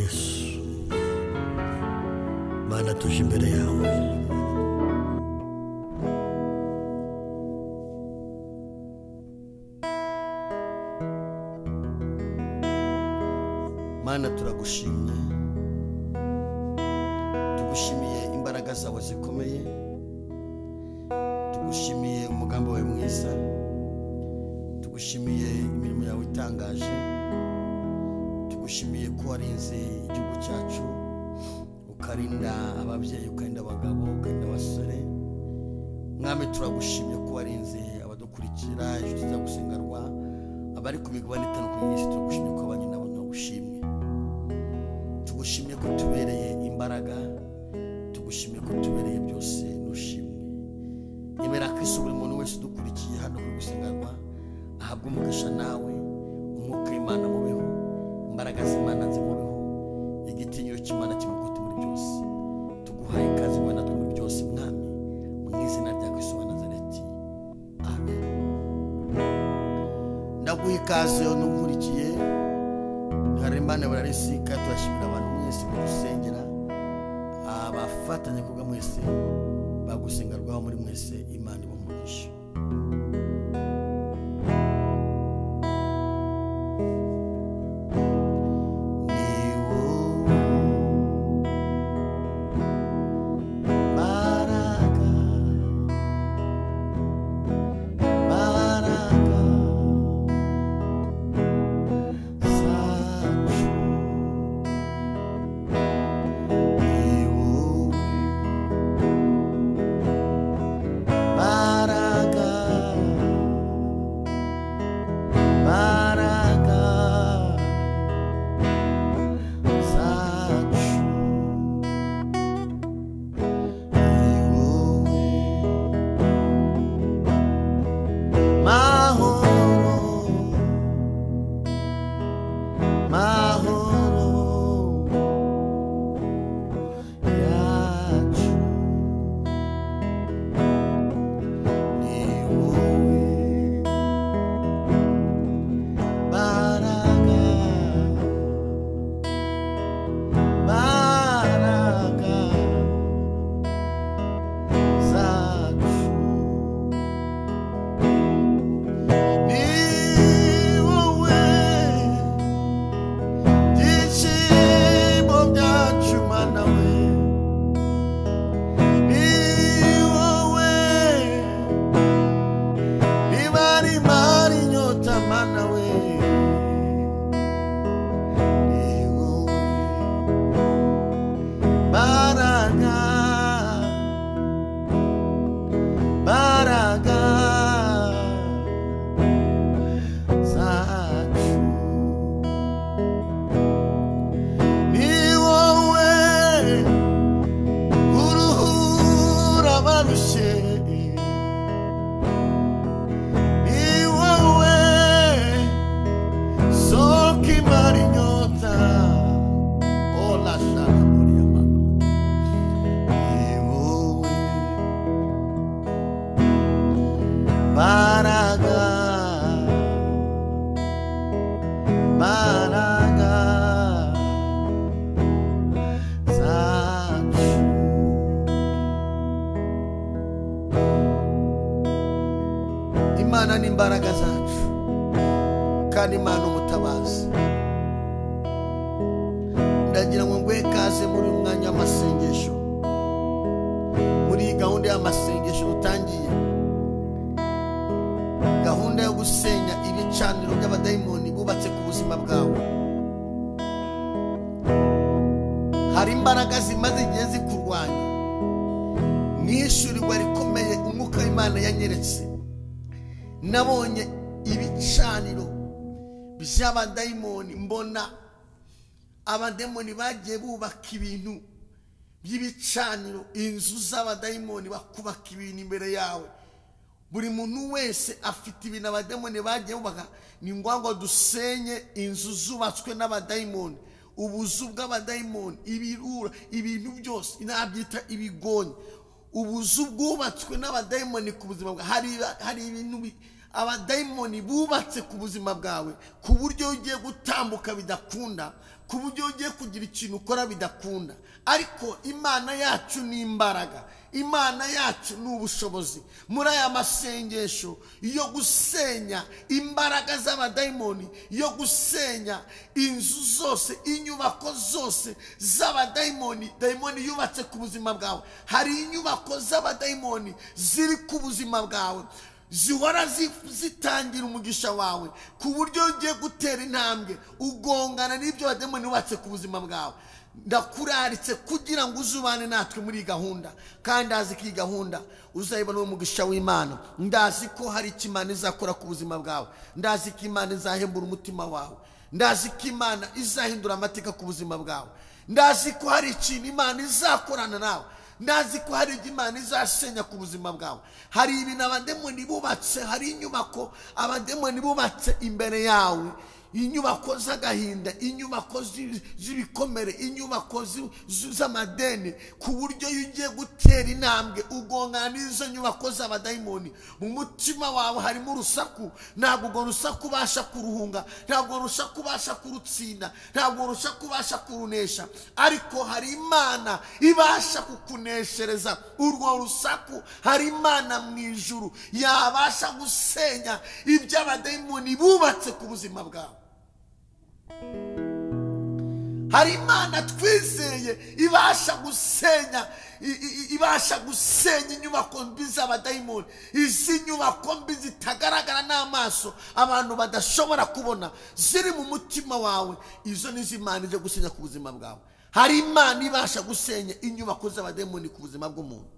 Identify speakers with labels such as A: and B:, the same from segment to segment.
A: Yesu. Mana, tuje imbere yawe. Mana, turagushimye, tugushimiye imbaraga zawe zikomeye, tugushimiye umugambi wawe mwiza, tugushimiye imirimo yawe itangaje, tugushimiye ko warinze igihugu cyacu, ukarinda ababyeyi, ukarinda abagabo, ukarinda abasore. Mwami, turagushimye ko warinze abadukurikira, inshuti za gusengerwa, abari ku migabane itandukanye y'isi, turagushimye ko abanye nabo. Tugushimye, tugushimye ko tubereye imbaraga, tugushimye ko tubereye byose, nushimwe. Emera Kristo buri muntu wese udukurikiye hano kuri gusengerwa ahabwe umugisha nawe, umwuka w'Imana mubeho, imbaraga z'Imana zimubeho, igitinyiro cy'Imana kimukote muri byose. Tuguhaye ikaze wowe natwe muri byose, Mwami, mu izina rya Kristo wa Nazareti, amen. Ndaguha ikaze n'ukurikiye Harimana bararisika. Turashimira abantu mwese mudusengera, abafatanya kuga mwese bagusengerwaho muri mwese, Imana ibahe. Imana ni imbaraga zacu, kandi Imana umutabazi. Ndagira ngo nguhe ikaze muri uyu mwanya w'amasengesho, muri iyi gahunda y'amasengesho utangiye, gahunda yo gusenya ibicaniro by'abadayimoni bubatse ku buzima bwawe. Hari imbaraga zimaze igihe zikurwanya, n'ishyurirwa rikomeye umwuka w'Imana yanyeretse. Nabonye ibicaniro by'abadayimoni, mbona abadayimoni bagiye bubaka ibintu by'ibicaniro, inzu z'abadayimoni bakubaka ibintu imbere yawe. Buri muntu wese afite ibintu abadayimoni bagiye bubaka. Ni ngombwa dusenye inzu zubatswe n'abadayimoni, ubuzu bw'abadayimoni, ibirura, ibintu byose nabyita ibigonyi, ubuzu bwubatswe n'abadayimoni ku buzima bwawe. Hari ibintu, Abadayimoni bubatse ku buzima bwawe ku buryo ugiye gutambuka bidakunda, ku buryo ugiye kugira ikintu ukora bidakunda. Ariko Imana yacu ni imbaraga, Imana yacu ni ubushobozi. Muri aya masengesho yo gusenya imbaraga z'abadayimoni, yo gusenya inzu zose, inyubako zose z'abadayimoni, dayimoni yubatse ku buzima bwawe. Hari inyubako z'abadayimoni ziri ku buzima bwawe zihora zitangira umugisha wawe, ku buryo ugiye gutera intambwe ugongana n'ibyo abadayimoni bubatse ku buzima bwawe. Ndakuraritse kugira ngo uzubane natwe muri gahunda, kandi ndazi ko iyi gahunda uzayibona umugisha w'Imana. Ndazi ko hari icyo Imana izakora ku buzima bwawe, ndazi ko Imana izahembura umutima wawe, ndazi ko Imana izahindura amateka ku buzima bwawe, ndazi ko hari ikintu Imana izakorana nawe, ndazi ko hari ibyo Imana izasenya ku buzima bwawe. Hari ibintu abademoni bubatse, hari inyubako abademoni bubatse imbere yawe, inyubako z'agahinda, inyubako z'ibikomere, inyubako z'amadeni, ku buryo iyo ugiye gutera intambwe ugongana n'izo nyubako z'abadayimoni. Mu mutima wawe harimo urusaku, ntabwo urwo rusaku ubasha kuruhunga, ntabwo urusaku ubasha kurutsinda, ntabwo urusaku ubasha kurunesha. Ariko hari Imana ibasha kukuneshereza urwo rusaku. Hari Imana mu ijuru yabasha gusenya ibyo abadayimoni bubatse ku buzima bwawe. Hari Imana twizeye ibasha gusenya, ibasha gusenya inyubako mbi z'abadayimoni, izi nyubako mbi zitagaragara n'amaso, abantu badashobora kubona, ziri mu mutima wawe. Izo nizo Imana ije gusenya ku buzima bwawe. Hari Imana ibasha gusenya inyubako z'abadayimoni ku buzima bw'umuntu.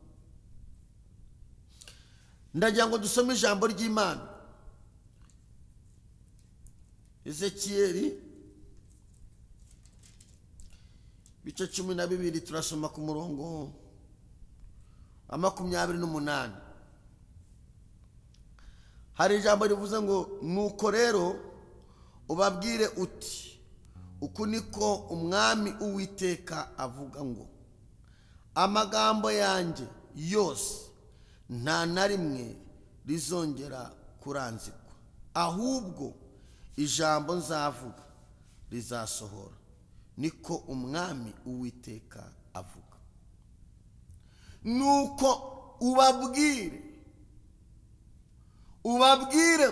A: Ndagira ngo dusome ijambo ry'Imana. Ezekiyeli bice 12 turasoma ku murongo wa 28. Hari ijambo rivuze ngo nuko rero ubabwire uti uku niko umwami Uwiteka avuga ngo amagambo yanjye yose nta na rimwe rizongera kuranzikwa, ahubwo ijambo nzavuga rizasohora, niko umwami Uwiteka avuga. Nuko ubabwire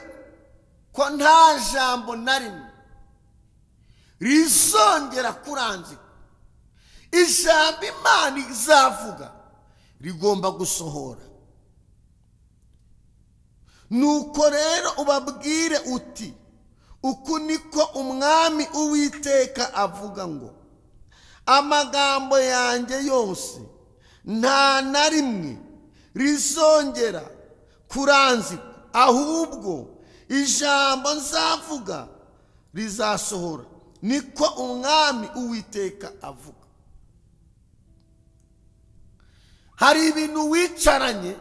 A: ko nta jambo na rimwe rizongera kuranzikwa. Ijambo Imana izavuga rigomba gusohora. Nuko rero ubabwire uti uku niko umwami Uwiteka avuga ngo amagambo yanjye yose nta na rimwe rizongera kuranzikwa, ahubwo ijambo nzavuga rizasohora, niko umwami Uwiteka avuga. Hari ibintu wicaranye,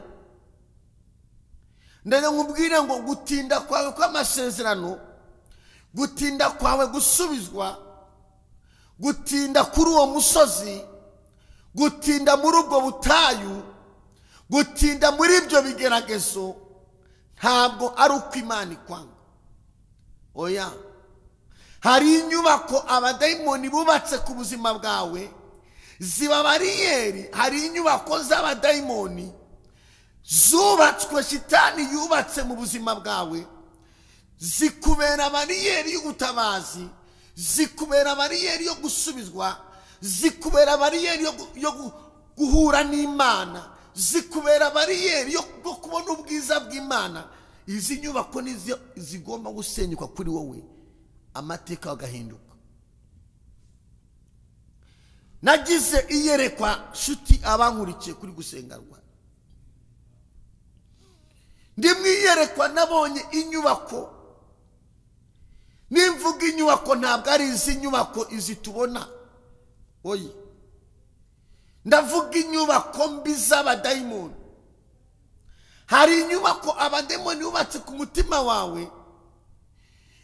A: ndagira nkubwire ngo gutinda kwawe kw'amasezerano, gutinda kwawe gusubizwa, gutinda kuri uwo musozi, gutinda muri ubwo butayu, gutinda muri ibyo bigeragezo, ntabwo ari uko Imana ikwanga. Oya, hari inyubako abadayimoni bubatse ku buzima bwawe ziba bariyeri. Hari inyubako z'abadayimoni zubatswe, shitani yubatse mu buzima bwawe, zikubera bariyeri y'ubutabazi, zikubera bariyeri yo gusubizwa, zikubera bariyeri yo guhura n'Imana, zikubera bariyeri yo kubona ubwiza bw'Imana. Izi nyubako nizo zigomba gusenyuka kuri wowe, amateka agahinduka. Nagize iyerekwa shuti abankurikiye kuri Gusenga Rwanda. Ndi mu iyerekwa nabonye inyubako. Nimvuga inyubako ntabwo ari izi nyubako izi tubona, oyi, ndavuga inyubako mbi z'abadayimoni. Hari inyubako abadayimoni bubatse ku mutima wawe,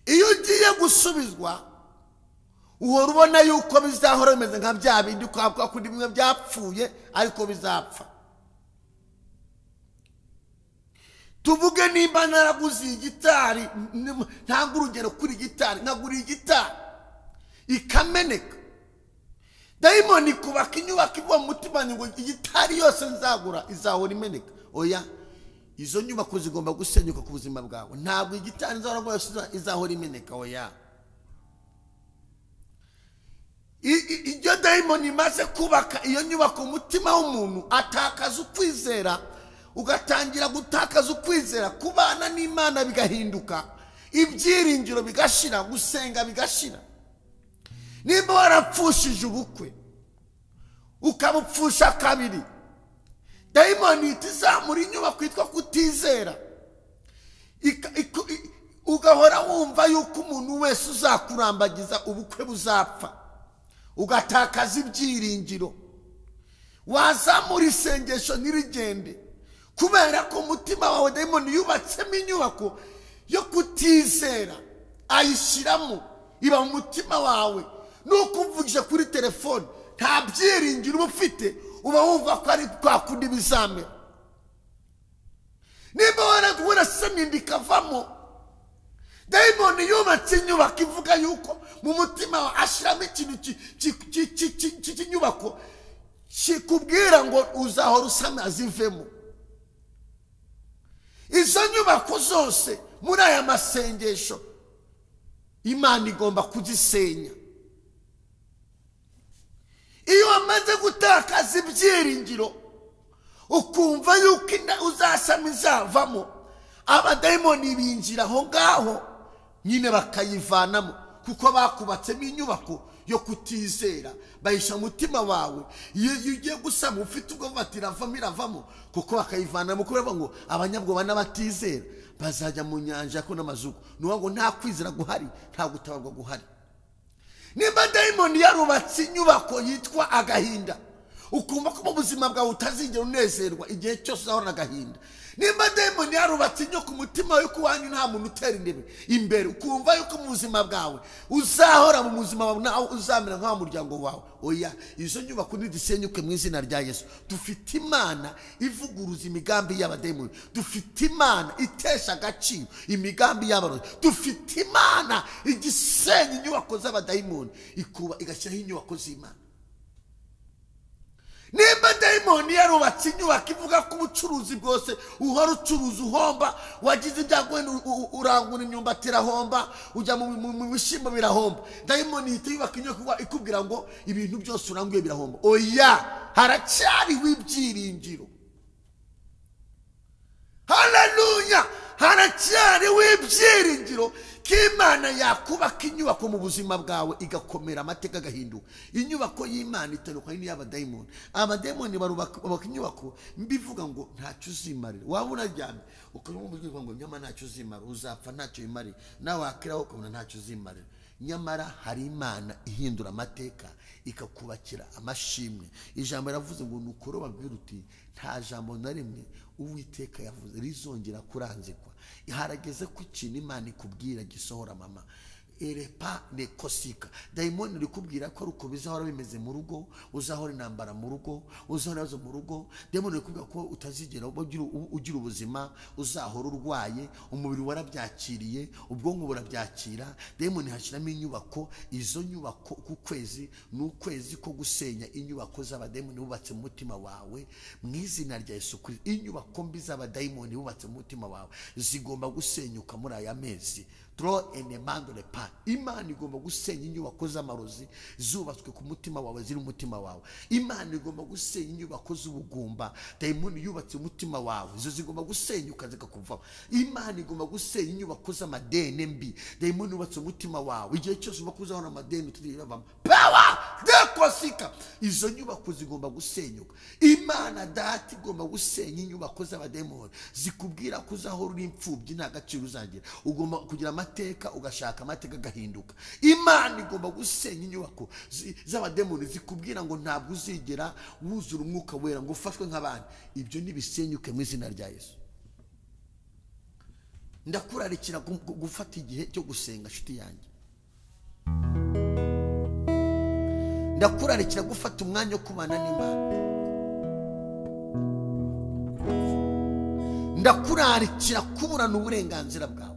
A: iyo ugiye gusubizwa uhora ubona yuko bizahora bimeze nka bya bindi kwa kundi bimwe byapfuye ariko bizapfa. Tuvuge nimba naraguze igitari, ntanga urugero kuri gitari, nkagura igitari ikameneka, dayimoni kubaka inyubako ivuga mu mutima ngo igitari yose nzagura izahora imeneka. Oya, izo nyubako zigomba gusenyuka ku buzima bwawe. Ntabwo igitari nzahora yose izahora imeneka. Oya, iyo dayimoni imaze kubaka iyo nyubako umutima w'umuntu atakaza ukwizera, ugatangira gutakaza ukwizera, kubana n'Imana bigahinduka, ibyiringiro bigashira, gusenga bigashira. Nimba warapfushije ubukwe ukabupfusha kabiri, dayimoni itizamura inyubako yitwa kutizera, ugahora wumva yuko umuntu wese uzakurambagiza ubukwe buzapfa, ugatakaza ibyiringiro. Wazamura isengesho ntirigende, kubera ko umutima wawe dayimoni yubatsemo inyubako yo kutizera, ayishyiramo, iba mu mutima wawe. Nuko umvugije kuri telefone nta byiringiro uba ufite, uba wumva ko ari kwa kundi bizamera. Nimba warasamye inda ikavamo, dayimoni yubatse inyubako ivuga yuko mu mutima wawe ashyiramo ikintu cy'inyubako kikubwira ngo uzahora usama zivemo. Izo nyubako zose muri aya masengesho Imana igomba kuzisenya. Iyo wamaze gutakaza ibyiringiro, ukumva yuko inda uzasama izavamo, abadayimoni binjira aho ngaho nyine bakayivanamo, kuko bakubatsemo inyubako yo kutizera, bayisha umutima wawe. Iyo ugiye gusama ufite ubwoba bati iravamo iravamo, kuko bakayivanamo, kubera ngo abanyabwoba n'abatizera bazajya mu nyanja ko n'amazuko. Nuwa ngo nta kwizera guhari, nta gutabarwa guhari. Nimba dayimoni yarubatse inyubako yitwa agahinda, ukumva ko mu buzima bwawe utazigera unezerwa igihe cyose uzahorana agahinda. Nimba dayimoni yarubatse inyubako umutima wawe ko iwanyu nta muntu utera intebe imbere, ukumva yuko mu buzima bwawe uzahora mu buzima bwawe nawe uzamera nk'aho muryango wawe. Oya, izo nyubako ntizisenyuke mu izina rya Yesu. Dufite Imana ivuguruza imigambi y'abadayimoni, dufite Imana itesha agaciro imigambi y'abarozi, dufite Imana igisenya inyubako z'abadayimoni ikuba igashyiraho inyubako z'Imana. Nimba dayimoni yarubatse inyubako ivuga ko ubucuruzi bwose uhora ucuruza uhomba, wagize ibyago urangura imyumbati irahomba, ujya mu bishyimbo birahomba, dayimoni ihita yubaka inyubako ikubwira ngo ibintu byose uranguye birahomba. Oya, haracyariho ibyiringiro. Haleluya, haracyariho ibyiringiro ko Imana yakubaka inyubako mu buzima bwawe igakomera, amateka agahinduka. Inyubako y'Imana itandukanye n'iy'abadayimoni. Abadayimoni barubaka inyubako mbivuga ngo ntacyo uzimarira. Waba unaryamye ukabona ngo nyamara ntacyo uzimarira, uzapfa ntacyo wimarira, nawe wakiraho ukabona ntacyo uzimarira. Nyamara hari Imana ihindura amateka ikakubakira amashimwe. Ijambo riravuze ngo nukoro babwira uti nta jambo na rimwe Uwiteka yavuze rizongera kuranzikwa. Harageze ko ikintu Imana ikubwira gisohora mama. Erepa nekosika. Dayimoni rikubwira ko uko bizahora bimeze mu rugo, uzahora intambara mu rugo, uzahora ibibazo mu rugo. Dayimoni rikubwira ko utazigera ugira ubuzima, uzahora urwaye, umubiri warabyakiriye, ubwonko burabyakira. Dayimoni hashyiramo inyubako, izo nyubako ku kwezi n'ukwezi ko gusenya inyubako z'abadayimoni bubatse mu mutima wawe mu izina rya Yesu Kristo. Inyubako mbi z'abadayimoni bubatse mu mutima wawe zigomba gusenyuka muri aya mezi. Tro enemando le pa. Imana igomba gusenya inyubako z'amarozi zubatswe ku mutima wawe, ziri umutima wawe. Imana igomba gusenya inyubako z'ubugumba dayimoni yubatse umutima wawe, izo zigomba gusenyuka zikakuvaho. Imana igomba gusenya inyubako z'amadeni mbi dayimoni yubatse umutima wawe, igihe cyose uba kuzahora amadeni tutirabamo power dekosika. Izo nyubako zigomba gusenyuka. Imana data igomba gusenya inyubako z'abadayimoni zikubwira ko uzahora uri imfubyi nta gaciro uzagira, ugomba kugira amateka ugashaka amateka agahinduka. Imana igomba gusenya inyubako z'abademoni zikubwira ngo ntabwo uzigera wuzura umwuka wera ngo ufashwe nk'abandi. Ibyo nibisenyuke mu izina rya Yesu. Ndakurarikira gufata igihe cyo gusenga nshuti yanjye. Ndakurarikira gufata umwanya wo kubana n'Imana. Ndakurarikira kuburana uburenganzira bwawe.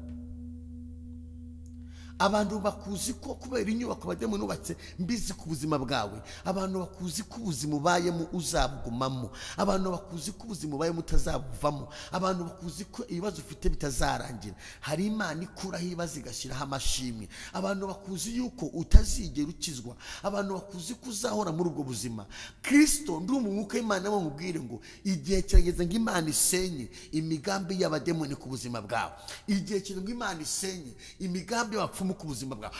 A: Abantu bakuzi ko kubera inyubako abademoni nubatse mbizi ku buzima bwawe. Abantu bakuzi ko ubuzima ubayemo uzabugumamo. Abantu bakuzi ko ubuzima ubayemo utazabuvamo. Abantu bakuzi ko ibibazo ufite bitazarangira. Hari Imana ikuraho ibibazo igashyiraho amashimwe. Abantu bakuzi yuko utazigera ukizwa. Abantu bakuzi ko uzahora muri ubwo buzima. Kristo ndi umwuka w'Imana bamubwire ngo igihe kirageze ngo Imana isenye imigambi y'abademoni ku buzima bwawe. Igihe kirageze ngo Imana isenye imigambi y'abapfumu ku buzima bwawe.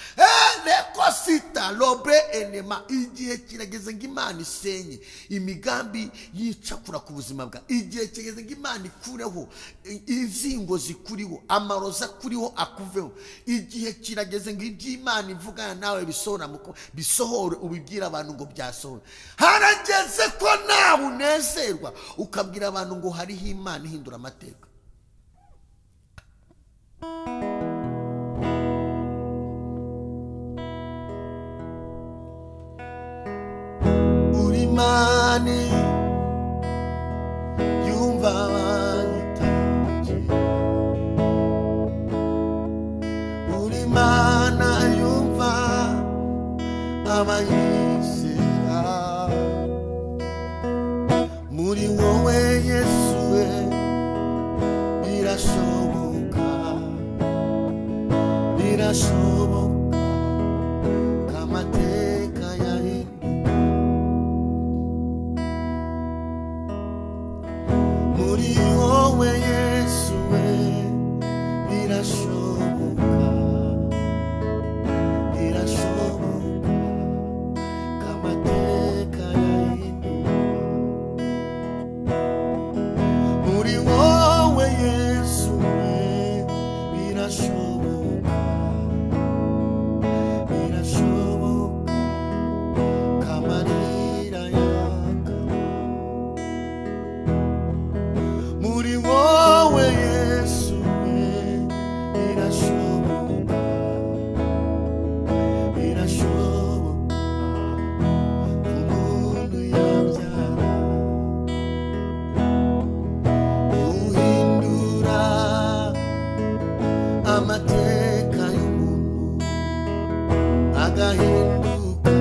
A: Lekosita lobe enema. Igihe kirageze ngo Imana isenye imigambi yicakura ku buzima bwawe. Igihe kirageze ngo Imana ikureho inzingo zikuriho, amaroza kuriho akuveho. Igihe kirageze ngo iby'Imana ivugana nawe bisohore, ubibwira abantu ngo byasohore. Harageze ko nawe unezerwa ukabwira abantu ngo hariho Imana ihindura amateka. Mani yumva abayitagira, uri Mana yumva abayizera. Muri wowe Yesu we birashoboka, birashoboka amateka yahinduka. Muri wowe Yesu we birashoboka, birashoboka amateka yahinduka. Muri wowe Yesu we birashoboka, birashoboka amarira yakama. Muri wowe Yesu we birashoboka, birashoboka umuntu yabyara. Uhindura amateka y'umuntu agahinduka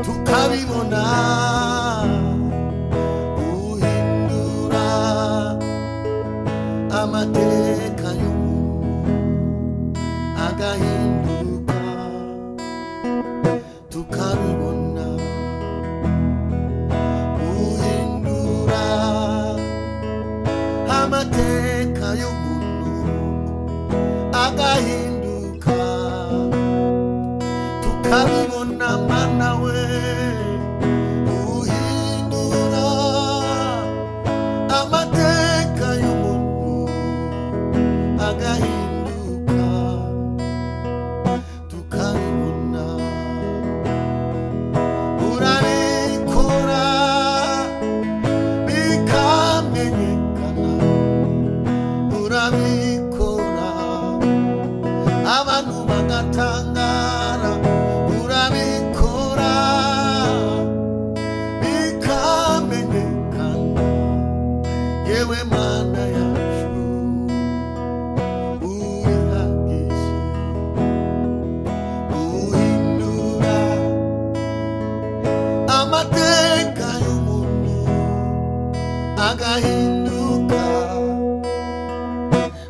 A: tukabibona. Uhindura amateka y'umuntu agahinduka tukabibona. Uhindura amateka y'umuntu agahinduka tukabibona. Mana we uhindura amateka y'umuntu agahinduka tukabibona. Urabikora bikamenyekana, urabikora abantu bagatangara. Urabikora bikamenyekana, yewe Mana yacu urihagije. Uhindura amateka y'umuntu agahinduka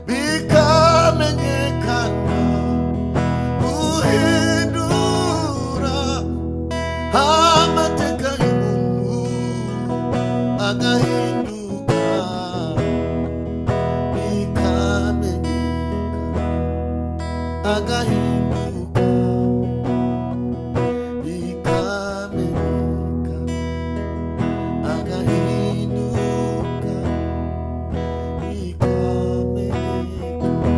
A: bikamenyekana. Uhindura amateka y'umuntu agahinduka bikamenyekana, agahinduka bikamenyekana, agahinduka bikamenyekana.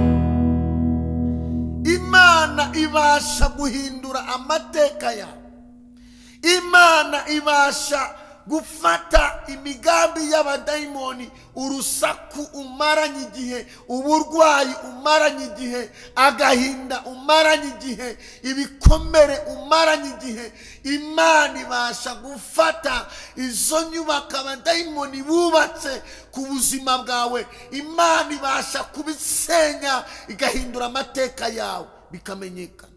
A: Imana ibasha guhindura amateka yawe. Imana ibasha gufata imigambi y'abadayimoni, urusaku umaranye igihe, uburwayi umaranye igihe, agahinda umaranye igihe, ibikomere umaranye igihe. Imana ibasha gufata izo nyubako abadayimoni bubatse ku buzima bwawe, Imana ibasha kubisenya igahindura amateka yawe bikamenyekana.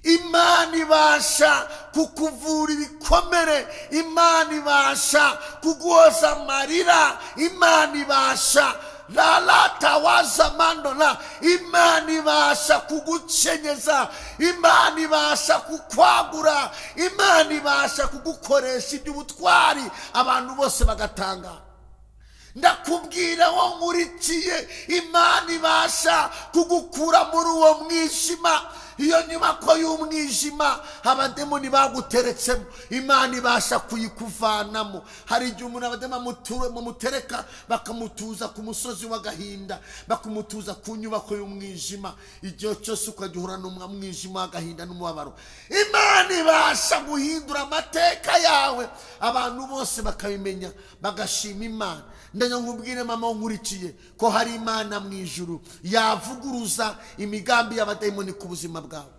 A: Imana ibasha kukuvura ibikomere, Imana ibasha kuguhoza amarira, Imana ibasha lalatawazamandola, Imana ibasha kugukenyeza, Imana ibasha kukwagura, Imana ibasha kugukoresha iby'ubutwari abantu bose bagatangara. Ndakubwira wo nkurikiye, Imana ibasha kugukura muri uwo mwijima. Iyo nyubako y'umwijima abademoni baguteretsemo, Imana ibasha kuyikuvanamo. Hari igihe umuntu abademoni bamutereka bakamutuza ku musozi w'agahinda, bakamutuza ku nyubako y'umwijima, igihe cyose ukajya uhura n'umwijima w'agahinda n'umubabaro. Imana ibasha guhindura amateka yawe, abantu bose bakabimenya bagashima Imana. Ndanya nkubwire mama nkurikiye ko hari Imana mu ijuru yavuguruza imigambi y'abadayimoni ku buzima bwawe.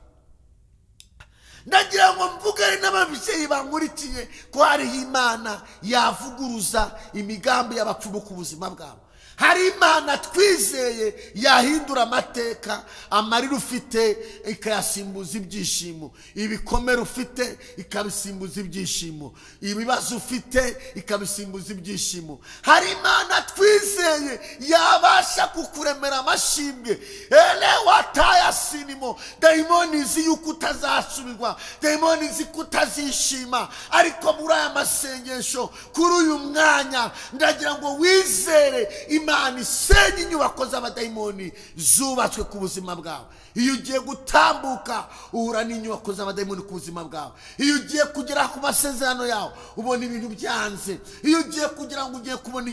A: Ndagira ngo mvugane n'ababyeyi bankurikiye ko hariho Imana yavuguruza imigambi y'abapfumu ku buzima bwawe. Hari Imana twizeye yahindura amateka, amarira ufite ikayasimbuza ibyishimo, ibikomere ufite ikabisimbuza ibyishimo, ibibazo ufite ikabisimbuza ibyishimo. Hari Imana twizeye yabasha kukuremera amashimwe. Ele wataya sinimo, dayimoni izi yuko utazasubirwa, dayimoni izi ko utazishima, ariko muri aya masengesho kuri uyu mwanya ndagira ngo wizere Imana isenye inyubako z'abadayimoni zubatswe ku buzima bwawe. Iyo ugiye gutambuka uhura n'inyubako z'abadayimoni ku buzima bwawe. Iyo ugiye kugera ku masezerano yawe ubona ibintu byanze. Iyo ugiye kugira ngo ugiye kubona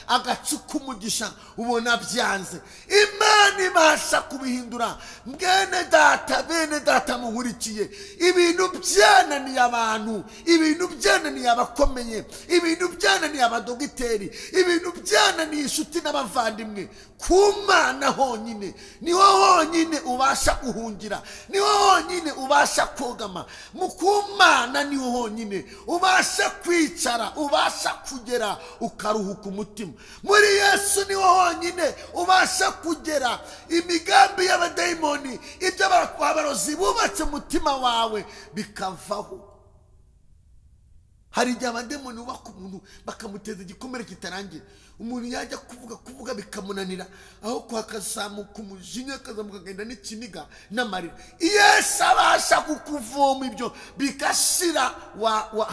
A: agacu k'umugisha ubona byanze. Imana ibasha kubihindura. Mwene data, bene data munkurikiye, ibintu byananiye abantu, ibintu byananiye abakomeye, ibintu byananiye abadogiteri, ibintu byananiye inshuti n'abavandimwe, ku Mana honyine niho honyine ubasha guhungira, niho honyine ubasha kogama. Mu Mana niho honyine ubasha kwicara, ubasha kugera ukaruhuka umutima. Muri Yesu niho honyine ubasha kugera. Imigambi y'abadayimoni, ibyo abarozi bubatse umutima wawe bikavaho. Hari igihe abadayimoni bubaka umuntu bakamuteza igikomere kitarangiye, umuntu yajya kuvuga bikamunanira, aho hakazamuka umujinya, akazamuka akagenda n'ikiniga n'amarira. Yesu abasha kukuvoma ibyo bigashira,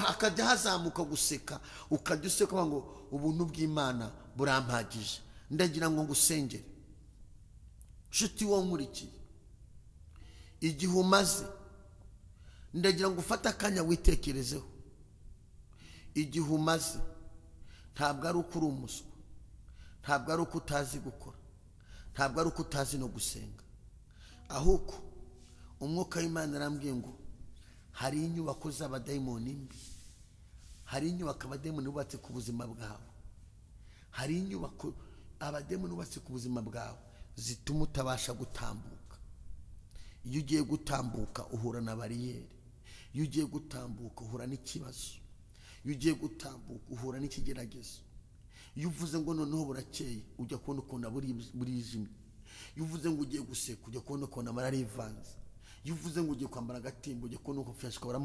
A: hakajya hazamuka guseka, ukajya useka ngo ubuntu bw'Imana burampagije. Ndagira ngo ngusengere nshuti wo nkurikiye, igihe umaze ndagira ngo ufate akanya witekerezeho. Igihe umaze ntabwo ari uko uri umuswa, ntabwo ari uko utazi gukora, ntabwo ari uko utazi no gusenga, ahubwo umwuka w'Imana arambwiye ngo hari inyubako z'abadayimoni mbi, hari inyubako abadayimoni bubatse ku buzima bwawe, hari inyubako abadayimoni bubatse ku buzima bwawe zituma utabasha gutambuka. Iyo ugiye gutambuka uhura na bariyeri, iyo ugiye gutambuka uhura n'ikibazo, iyo ugiye gutambuka uhura n'ikigeragezo. Iyo uvuze ngo noneho burakeye ujya kubona ukuntu burijimye. Iyo uvuze ngo ugiye guseka ujya kubona ukuntu amara arivanze. Iyo uvuze ngo ugiye kwambara agatimba ujya kubona uko fiyanse ukaba.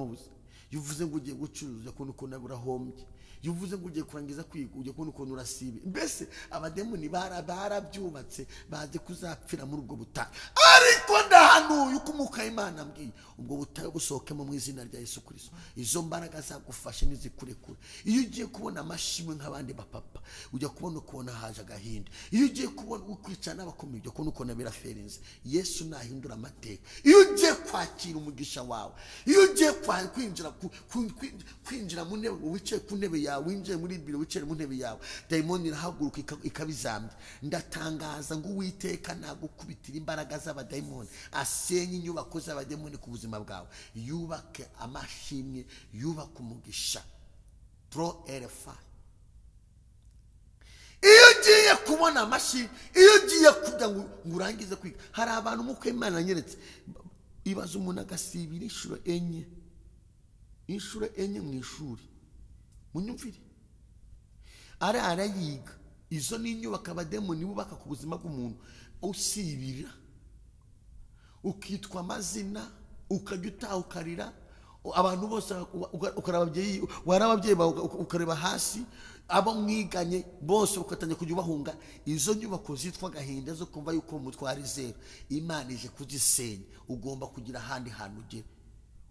A: Iyo uvuze ngo ugiye gucuruza ujya kubona ukuntu urahombye. Iyo uvuze ngo ugiye kurangiza kwiga ujya kubona ukuntu urasibe. Mbese abademoni barabyubatse bazi kuzapfira muri ubwo butayu. Ariko ndahanuye uko umwuka w'Imana ambwiye, ubwo butayu busohokemo mu izina rya Yesu Kristo. Izo mbaraga zagufashe nizikurekure. Iyo ugiye kubona amashimwe nk'abandi bapapa ujya kubona ukuntu haje agahinda. Iyo ugiye kubona ukwicara n'abakomeye ujya kubona ukuntu biraferinze. Yesu nahindura amateka. Iyo ugiye kwakira umugisha wawe, iyo ugiye kwinjira mu ntebe, wicaye ku ntebe yawe, winjiye muri biro wicaye mu ntebe yawe, dayimoni irahaguruka ikabizambya. Ndatangaza ngo Uwiteka nagukubitira imbaraga z'abadayimoni, asenye inyubako z'abadayimoni ku buzima bwawe, yubake amashimwe, yubake umugisha. Pro RFI. Iyo ugiye kubona amashyi, iyo ugiye kujya ngo urangize kwiga, hari abantu nk'uko Imana yanyeretse, ibaza umuntu agasibira inshuro enye, inshuro enye mu ishuri, munyumvire, arara yiga. Izo ni inyubako abademoni bubaka ku buzima bw'umuntu, usibira ukitwa amazina, ukajya utaha ukarira, abantu bose ukareba ababyeyi, wareba ababyeyi bawe ukareba hasi, abo mwiganye bose ugatangira kujya ubahunga. Izo nyubako zitwa agahinda zo kumva yuko umutwara zeru, Imana ije kuzisenya. Ugomba kugira ahandi hantu ugera.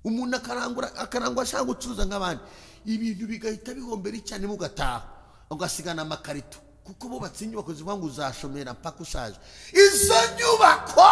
A: Umuntu akarangwa ashaka gucuruza nk'abandi, ibintu bigahita bihombera cyane, mugataha ugasigana amakarito, kuko bubatse inyubako zivuga ngo uzashomera mpaka ushaje. Izo nyubako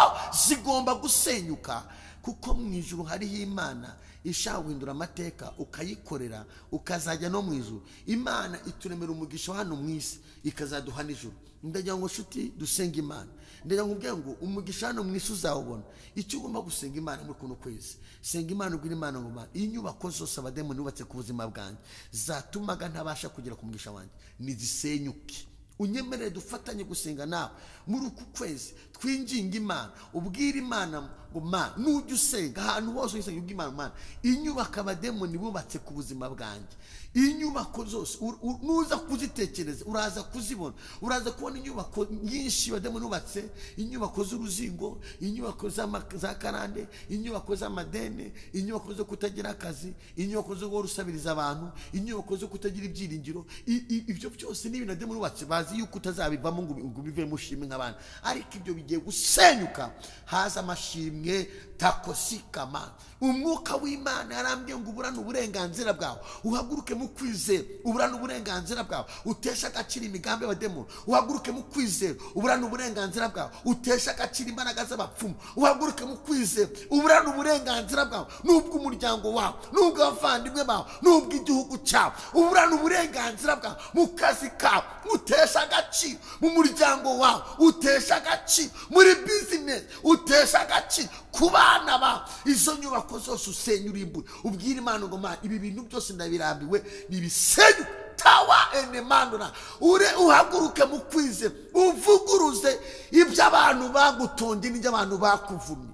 A: zigomba gusenyuka, kuko mu ijuru hariho Imana ishaka guhindura amateka, ukayikorera ukazajya no mu ijuru. Imana ituremera umugisha hano mu isi, ikazaduha n'ijuru. Ndagira ngo nshuti dusenge Imana, ndagira ngo ubwenge ngo umugisha hano mu isi uzawubona. Icyo ugomba gusenga Imana muri kuno kwezi, senga Imana, ubwire Imana ngo Mana, inyubako zose abademoni bubatse ku buzima bwanjye zatumaga ntabasha kugera ku mugisha wanjye, nizisenyuke. Unyemerere dufatanye gusenga nawe muri uku kwezi, twinginga Imana, ubwire Imana ngo Mana, nujya usenga ahantu hose usenga ubwire Imana, Mana, inyubako abademoni bubatse ku buzima bwanjye, inyubako zose nuza kuzitekereza uraza kuzibona, uraza kubona inyubako nyinshi abademoni bubatse, inyubako z'uruzingo, inyubako za karande, inyubako z'amadene, inyubako zo kutagira akazi, inyubako zo guhora usabiriza abantu, inyubako zo kutagira ibyiringiro. Ibyo byose ni ibintu abademoni bubatse, bazi yuko utazabivamo ngo ubivemo ushime nk'abandi, ariko ibyo bigiye gusenyuka, haza amashimwe takosikama. Umwuka w'Imana yarambwiye ngo uburane uburenganzira bwawe, uhaguruke mu kwizera, uburane uburenganzira bwawe, uteshe agaciro imigambi y'abademoni, uhaguruke mu kwizera, uburane uburenganzira bwawe, uteshe agaciro imbaraga z'abapfumu, uhaguruke mu kwizera, uburane uburenganzira bwawe, n'ubw'umuryango wawe, n'ubw'abavandimwe bawe, n'ubw'igihugu cyawe, uburane uburenganzira bwawe mu kazi kawe, uteshe agaciro mu muryango wawe, uteshe agaciro muri business, uteshe agaciro ku bana bawe. Izo nyubako zose usenya urimbure, ubwire Imana ngo Mana, ibi bintu byose ndabirambiwe, nibisenyuke. Tawa enemandura, ure uhaguruke mu kwizera, uvuguruze ibyo abantu bagutonde n'ibyo abantu bakuvumye.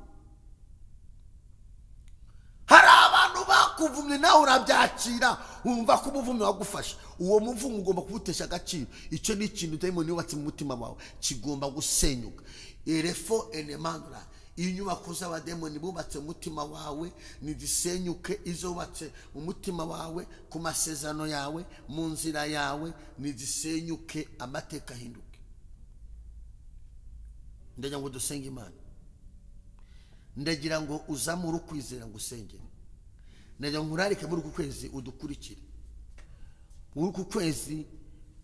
A: Hari abantu bakuvumye nawe urabyakira, wumva ko umuvumyi wagufasha, uwo muvumo ugomba kuwutesha agaciro. Icyo ni ikintu dayimoni yubatse mu mutima wawe, kigomba gusenyuka. Erefo enemandura, inyubako z'abademoni bubatse mu mutima wawe nizisenyuke, izo bubatse mu mutima wawe, ku masezerano yawe, mu nzira yawe, nizisenyuke, amateka ahinduke. Ndagira ngo dusenge Imana, ndagira ngo uzamure ukwizera ngo usengere, ndagira ngo nkurarike muri uku kwezi udukurikire, muri uku kwezi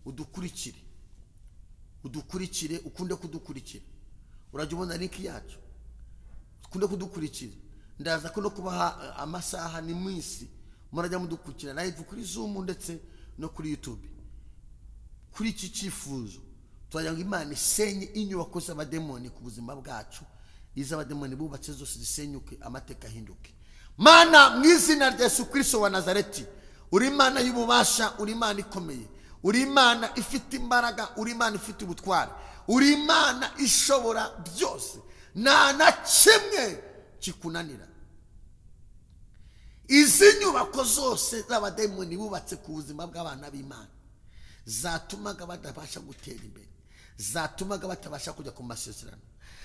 A: udukurikire, udukurikire, ukunde kudukurikira. Urajya ubona link yacu, ukunde kudukurikira. Ndaza ko no kubaha amasaha n'iminsi murajya mudukurikira live kuri Zoom ndetse no kuri YouTube. Kuri iki cyifuzo turagira ngo Imana isenye inyubako z'abademoni ku buzima bwacu, iz'abademoni bubatse zose zisenyuke, amateka ahinduke. Mana, mu izina rya Yesu Kristo wa Nazareti, uri Imana y'ububasha, uri Imana ikomeye, uri Imana ifite imbaraga, uri Imana ifite ubutware, uri Imana ishobora byose, nta na kimwe kikunanira. Izi nyubako zose z'abademoni bubatse ku buzima bw'abana b'Imana, zatumaga batabasha gutera imbere, zatumaga batabasha kujya ku masezerano,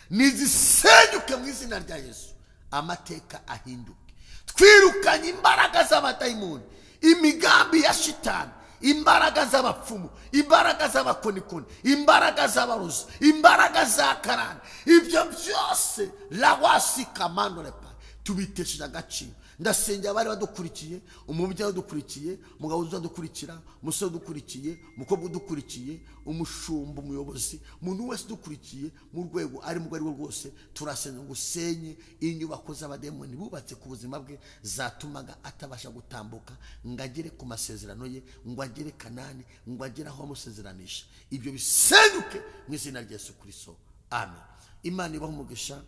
A: nizisenyuke mu izina rya Yesu, amateka ahinduke. Twirukanye imbaraga z'abadayimoni, imigambi ya shitani, imbaraga z'abapfumu, imbaraga z'abakonikoni, imbaraga z'abarozi, imbaraga za karande, ibyo byose lawasi kamando repa, tubitesheje agaciro. Ndasengera abari badukurikiye, umubyeyi udukurikiye, umugabo uzadukurikira, umusore udukurikiye, umukobwa udukurikiye, umushumba, umuyobozi, umuntu wese udukurikiye mu rwego ari mu rwo rwose, turasenga ngo usenye inyubako z'abademoni bubatse ku buzima bwe, zatumaga atabasha gutambuka ngo agere ku masezerano ye, ngo agere Kanani, ngo agere aho amusezeranisha. Ibyo bisenyuke mu izina rya Yesu Kristo, amen. Imana ibahe umugisha.